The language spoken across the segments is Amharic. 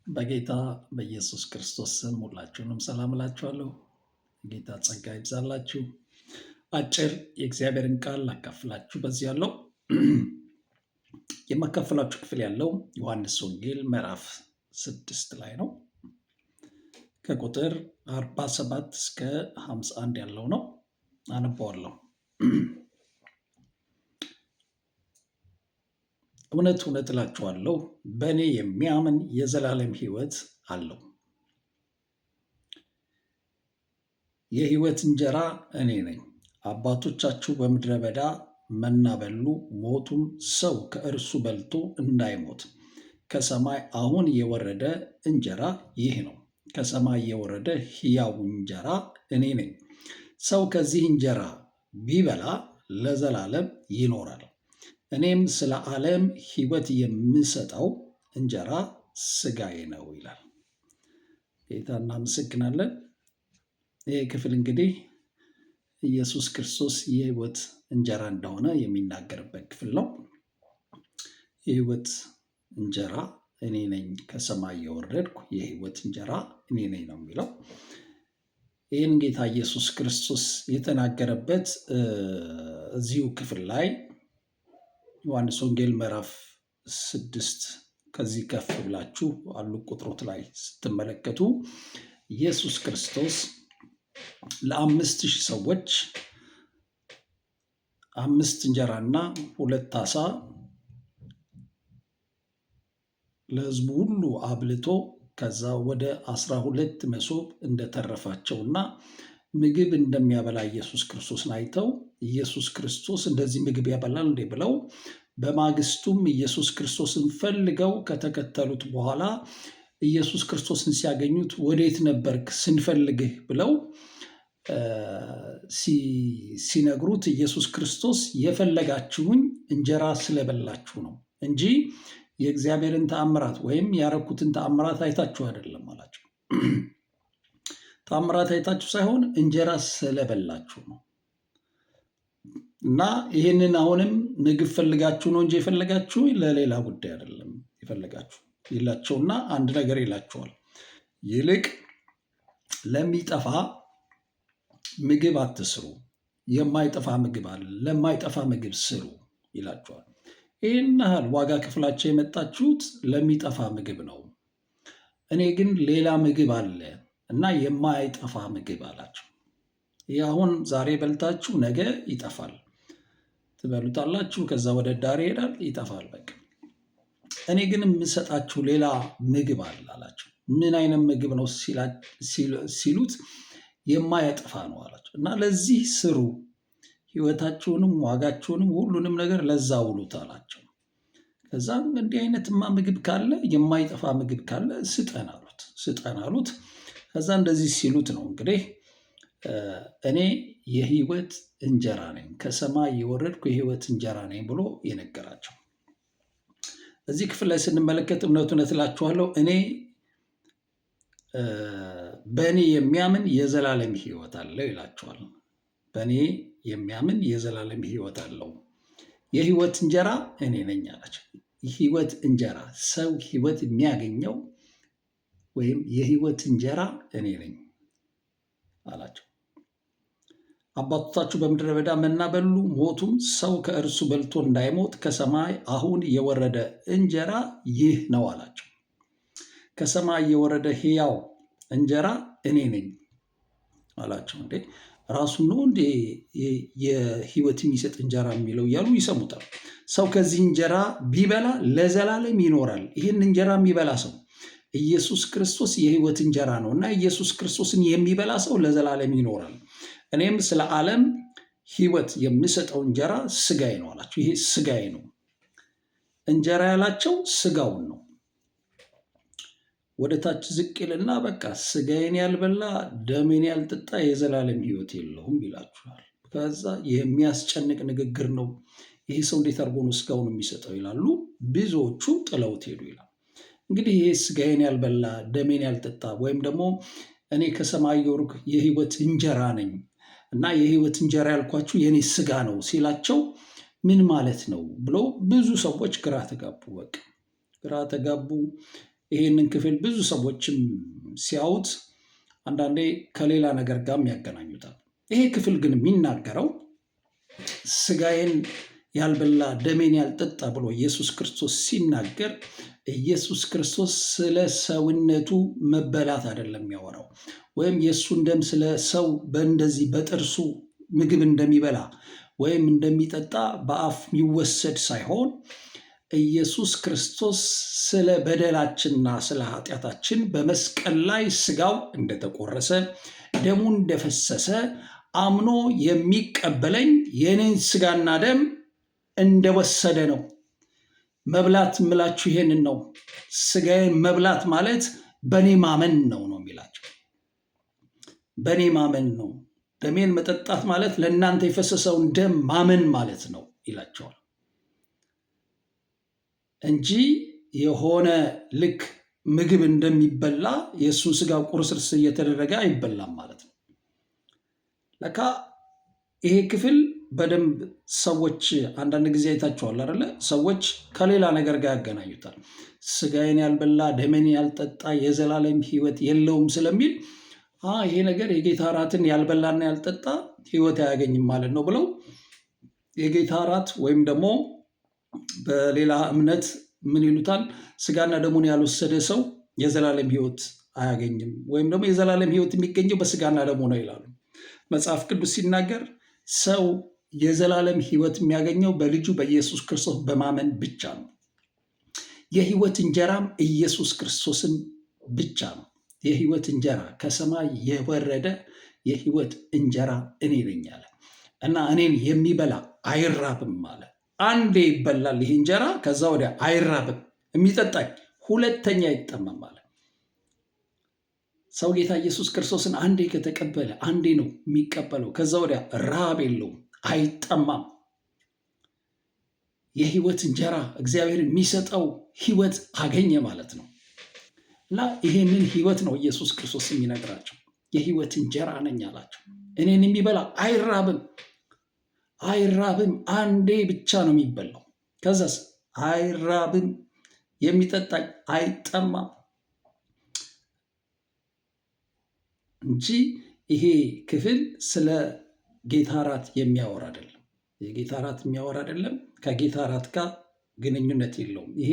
በጌታ በኢየሱስ ክርስቶስ ስም ሁላችሁንም ሰላም እላችኋለሁ። ጌታ ጸጋ ይብዛላችሁ። አጭር የእግዚአብሔርን ቃል ላካፍላችሁ በዚህ ያለው የማካፍላችሁ ክፍል ያለው ዮሐንስ ወንጌል ምዕራፍ 6 ላይ ነው። ከቁጥር 47 እስከ 51 ያለው ነው። አነበዋለሁ። እውነት እውነት እላችኋለሁ በእኔ የሚያምን የዘላለም ሕይወት አለው። የሕይወት እንጀራ እኔ ነኝ። አባቶቻችሁ በምድረ በዳ መና በሉ፣ ሞቱም። ሰው ከእርሱ በልቶ እንዳይሞት ከሰማይ አሁን የወረደ እንጀራ ይህ ነው። ከሰማይ የወረደ ሕያው እንጀራ እኔ ነኝ። ሰው ከዚህ እንጀራ ቢበላ ለዘላለም ይኖራል። እኔም ስለ ዓለም ሕይወት የምሰጠው እንጀራ ሥጋዬ ነው ይላል። ጌታ እናመሰግናለን። ይህ ክፍል እንግዲህ ኢየሱስ ክርስቶስ የሕይወት እንጀራ እንደሆነ የሚናገርበት ክፍል ነው። የሕይወት እንጀራ እኔ ነኝ፣ ከሰማይ የወረድኩ የሕይወት እንጀራ እኔ ነኝ ነው የሚለው። ይህን ጌታ ኢየሱስ ክርስቶስ የተናገረበት እዚሁ ክፍል ላይ ዮሐንስ ወንጌል ምዕራፍ 6 ከዚህ ከፍ ብላችሁ አሉ ቁጥሮት ላይ ስትመለከቱ ኢየሱስ ክርስቶስ ለ5,000 ሰዎች 5 እንጀራና 2 ዓሣ ለሕዝቡ ሁሉ አብልቶ ከዛ ወደ 12 መሶብ እንደተረፋቸውና ምግብ እንደሚያበላ ኢየሱስ ክርስቶስን አይተው ኢየሱስ ክርስቶስ እንደዚህ ምግብ ያበላል እንዴ ብለው በማግስቱም ኢየሱስ ክርስቶስን ፈልገው ከተከተሉት በኋላ ኢየሱስ ክርስቶስን ሲያገኙት ወዴት ነበርክ ስንፈልግህ ብለው ሲነግሩት ኢየሱስ ክርስቶስ የፈለጋችሁኝ እንጀራ ስለበላችሁ ነው እንጂ የእግዚአብሔርን ተአምራት ወይም ያረኩትን ተአምራት አይታችሁ አይደለም አላቸው። ተአምራት አይታችሁ ሳይሆን እንጀራ ስለበላችሁ ነው። እና ይህንን አሁንም ምግብ ፈልጋችሁ ነው እንጂ የፈለጋችሁ ለሌላ ጉዳይ አይደለም የፈለጋችሁ ይላቸውና አንድ ነገር ይላቸዋል። ይልቅ ለሚጠፋ ምግብ አትስሩ፣ የማይጠፋ ምግብ አለ፣ ለማይጠፋ ምግብ ስሩ ይላቸዋል። ይህን ያህል ዋጋ ክፍላቸው የመጣችሁት ለሚጠፋ ምግብ ነው። እኔ ግን ሌላ ምግብ አለ እና የማይጠፋ ምግብ አላቸው። ይህ አሁን ዛሬ በልታችሁ ነገ ይጠፋል፣ ትበሉታላችሁ፣ ከዛ ወደ ዳር ይሄዳል፣ ይጠፋል። በቃ እኔ ግን የምሰጣችሁ ሌላ ምግብ አለ አላቸው። ምን አይነት ምግብ ነው ሲሉት የማይጠፋ ነው አላቸው። እና ለዚህ ስሩ፣ ሕይወታችሁንም ዋጋችሁንም ሁሉንም ነገር ለዛ ውሉት አላቸው። ከዛ እንዲህ አይነትማ ምግብ ካለ የማይጠፋ ምግብ ካለ ስጠን አሉት ስጠን አሉት። ከዛ እንደዚህ ሲሉት ነው እንግዲህ እኔ የሕይወት እንጀራ ነኝ፣ ከሰማይ የወረድኩ የሕይወት እንጀራ ነኝ ብሎ የነገራቸው። እዚህ ክፍል ላይ ስንመለከት እውነት እውነት እላችኋለሁ እኔ በእኔ የሚያምን የዘላለም ሕይወት አለው ይላችኋል። በእኔ የሚያምን የዘላለም ሕይወት አለው። የሕይወት እንጀራ እኔ ነኝ አላቸው። የሕይወት እንጀራ ሰው ሕይወት የሚያገኘው ወይም የሕይወት እንጀራ እኔ ነኝ አላቸው። አባቶቻችሁ በምድረ በዳ መና በሉ፣ ሞቱም። ሰው ከእርሱ በልቶ እንዳይሞት ከሰማይ አሁን የወረደ እንጀራ ይህ ነው አላቸው። ከሰማይ የወረደ ሕያው እንጀራ እኔ ነኝ አላቸው። እንዴ ራሱ ነው እንዴ የሕይወት የሚሰጥ እንጀራ የሚለው እያሉ ይሰሙታል። ሰው ከዚህ እንጀራ ቢበላ ለዘላለም ይኖራል። ይህን እንጀራ የሚበላ ሰው ኢየሱስ ክርስቶስ የሕይወት እንጀራ ነው እና ኢየሱስ ክርስቶስን የሚበላ ሰው ለዘላለም ይኖራል። እኔም ስለ ዓለም ሕይወት የምሰጠው እንጀራ ሥጋዬ ነው አላቸው። ይሄ ሥጋዬ ነው። እንጀራ ያላቸው ሥጋውን ነው። ወደ ታች ዝቅ ይልና በቃ ሥጋዬን ያልበላ ደሜን ያልጠጣ የዘላለም ሕይወት የለውም ይላችኋል። ከዛ የሚያስጨንቅ ንግግር ነው። ይሄ ሰው እንዴት አድርጎ ነው ሥጋውን የሚሰጠው ይላሉ። ብዙዎቹ ጥለውት ሄዱ ይላል። እንግዲህ ይሄ ሥጋዬን ያልበላ ደሜን ያልጠጣ ወይም ደግሞ እኔ ከሰማይ የወረድኩ የሕይወት እንጀራ ነኝ እና የሕይወት እንጀራ ያልኳችሁ የኔ ሥጋ ነው ሲላቸው ምን ማለት ነው ብሎ ብዙ ሰዎች ግራ ተጋቡ። በቃ ግራ ተጋቡ። ይህንን ክፍል ብዙ ሰዎችም ሲያዩት አንዳንዴ ከሌላ ነገር ጋርም ያገናኙታል። ይሄ ክፍል ግን የሚናገረው ስጋዬን ያልበላ ደሜን ያልጠጣ ብሎ ኢየሱስ ክርስቶስ ሲናገር ኢየሱስ ክርስቶስ ስለ ሰውነቱ መበላት አይደለም የሚያወራው፣ ወይም የእሱን ደም ስለ ሰው በእንደዚህ በጥርሱ ምግብ እንደሚበላ ወይም እንደሚጠጣ በአፍ የሚወሰድ ሳይሆን ኢየሱስ ክርስቶስ ስለ በደላችንና ስለ ኃጢአታችን በመስቀል ላይ ስጋው እንደተቆረሰ ደሙ እንደፈሰሰ አምኖ የሚቀበለኝ የኔን ስጋና ደም እንደወሰደ ነው። መብላት ምላችሁ ይሄንን ነው። ስጋዬን መብላት ማለት በእኔ ማመን ነው ነው የሚላቸው። በእኔ ማመን ነው። ደሜን መጠጣት ማለት ለእናንተ የፈሰሰውን ደም ማመን ማለት ነው ይላቸዋል እንጂ የሆነ ልክ ምግብ እንደሚበላ የእሱን ስጋ ቁርስርስ እየተደረገ አይበላም ማለት ነው። ለካ ይሄ ክፍል በደንብ ሰዎች አንዳንድ ጊዜ አይታችኋል አይደለ? ሰዎች ከሌላ ነገር ጋር ያገናኙታል። ስጋዬን ያልበላ ደሜን ያልጠጣ የዘላለም ሕይወት የለውም ስለሚል ይሄ ነገር የጌታ እራትን ያልበላና ያልጠጣ ሕይወት አያገኝም ማለት ነው ብለው የጌታ እራት ወይም ደግሞ በሌላ እምነት ምን ይሉታል? ስጋና ደሙን ያልወሰደ ሰው የዘላለም ሕይወት አያገኝም ወይም ደግሞ የዘላለም ሕይወት የሚገኘው በስጋና ደሙ ነው ይላሉ። መጽሐፍ ቅዱስ ሲናገር ሰው የዘላለም ሕይወት የሚያገኘው በልጁ በኢየሱስ ክርስቶስ በማመን ብቻ ነው። የሕይወት እንጀራም ኢየሱስ ክርስቶስን ብቻ ነው። የሕይወት እንጀራ ከሰማይ የወረደ የሕይወት እንጀራ እኔ ነኝ አለ እና እኔን የሚበላ አይራብም አለ። አንዴ ይበላል ይህ እንጀራ፣ ከዛ ወዲያ አይራብም። የሚጠጣኝ ሁለተኛ አይጠማም አለ። ሰው ጌታ ኢየሱስ ክርስቶስን አንዴ ከተቀበለ አንዴ ነው የሚቀበለው። ከዛ ወዲያ ራብ የለውም፣ አይጠማም። የሕይወት እንጀራ እግዚአብሔር የሚሰጠው ሕይወት አገኘ ማለት ነው። እና ይሄንን ሕይወት ነው ኢየሱስ ክርስቶስ የሚነግራቸው። የሕይወት እንጀራ ነኝ አላቸው። እኔን የሚበላ አይራብም፣ አይራብም። አንዴ ብቻ ነው የሚበላው። ከዛስ አይራብም፣ የሚጠጣኝ አይጠማም እንጂ ይሄ ክፍል ስለ ጌታ እራት የሚያወራ አይደለም። የጌታ እራት የሚያወራ አይደለም። ከጌታ እራት ጋር ግንኙነት የለውም። ይሄ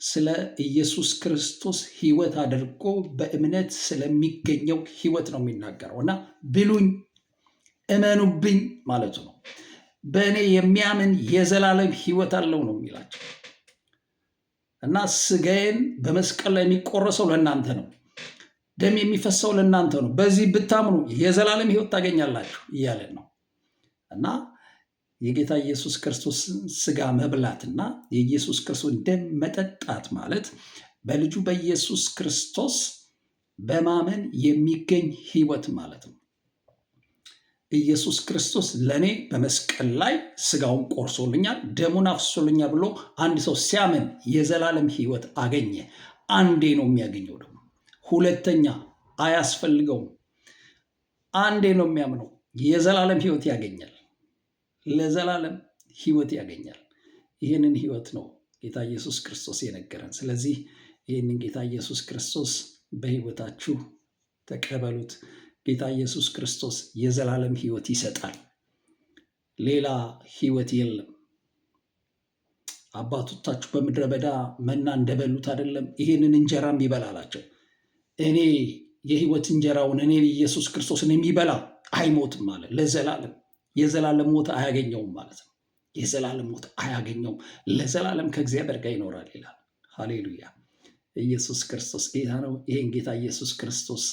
ስለ ኢየሱስ ክርስቶስ ሕይወት አድርጎ በእምነት ስለሚገኘው ሕይወት ነው የሚናገረው እና ብሉኝ እመኑብኝ ማለቱ ነው። በእኔ የሚያምን የዘላለም ሕይወት አለው ነው የሚላቸው እና ስጋዬን በመስቀል ላይ የሚቆረሰው ለእናንተ ነው፣ ደም የሚፈሰው ለእናንተ ነው። በዚህ ብታምኑ የዘላለም ሕይወት ታገኛላችሁ እያለን ነው እና የጌታ ኢየሱስ ክርስቶስን ስጋ መብላትና የኢየሱስ ክርስቶስን ደም መጠጣት ማለት በልጁ በኢየሱስ ክርስቶስ በማመን የሚገኝ ሕይወት ማለት ነው። ኢየሱስ ክርስቶስ ለእኔ በመስቀል ላይ ስጋውን ቆርሶልኛል፣ ደሙን አፍሶልኛል ብሎ አንድ ሰው ሲያምን የዘላለም ሕይወት አገኘ። አንዴ ነው የሚያገኘው፣ ደግሞ ሁለተኛ አያስፈልገውም። አንዴ ነው የሚያምነው፣ የዘላለም ሕይወት ያገኛል። ለዘላለም ሕይወት ያገኛል። ይህንን ሕይወት ነው ጌታ ኢየሱስ ክርስቶስ የነገረን። ስለዚህ ይህንን ጌታ ኢየሱስ ክርስቶስ በሕይወታችሁ ተቀበሉት። ጌታ ኢየሱስ ክርስቶስ የዘላለም ሕይወት ይሰጣል። ሌላ ሕይወት የለም። አባቶቻችሁ በምድረ በዳ መና እንደበሉት አይደለም፣ ይህንን እንጀራም ይበላ አላቸው። እኔ የሕይወት እንጀራውን እኔ ኢየሱስ ክርስቶስን የሚበላ አይሞትም አለ ለዘላለም። የዘላለም ሞት አያገኘውም ማለት ነው። የዘላለም ሞት አያገኘውም፣ ለዘላለም ከእግዚአብሔር ጋር ይኖራል ይላል። ሃሌሉያ! ኢየሱስ ክርስቶስ ጌታ ነው። ይህን ጌታ ኢየሱስ ክርስቶስ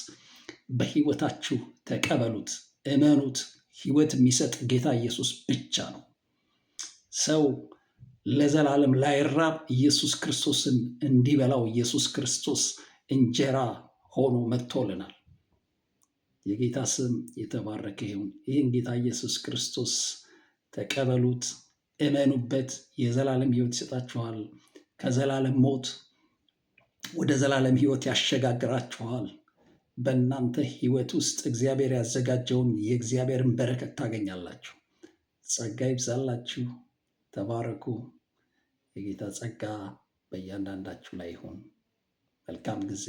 በሕይወታችሁ ተቀበሉት፣ እመኑት። ሕይወት የሚሰጥ ጌታ ኢየሱስ ብቻ ነው። ሰው ለዘላለም ላይራብ ኢየሱስ ክርስቶስን እንዲበላው ኢየሱስ ክርስቶስ እንጀራ ሆኖ መጥቶልናል። የጌታ ስም የተባረከ ይሁን። ይህን ጌታ ኢየሱስ ክርስቶስ ተቀበሉት፣ እመኑበት። የዘላለም ሕይወት ይሰጣችኋል። ከዘላለም ሞት ወደ ዘላለም ሕይወት ያሸጋግራችኋል። በእናንተ ሕይወት ውስጥ እግዚአብሔር ያዘጋጀውን የእግዚአብሔርን በረከት ታገኛላችሁ። ጸጋ ይብዛላችሁ። ተባረኩ። የጌታ ጸጋ በእያንዳንዳችሁ ላይ ይሁን። መልካም ጊዜ።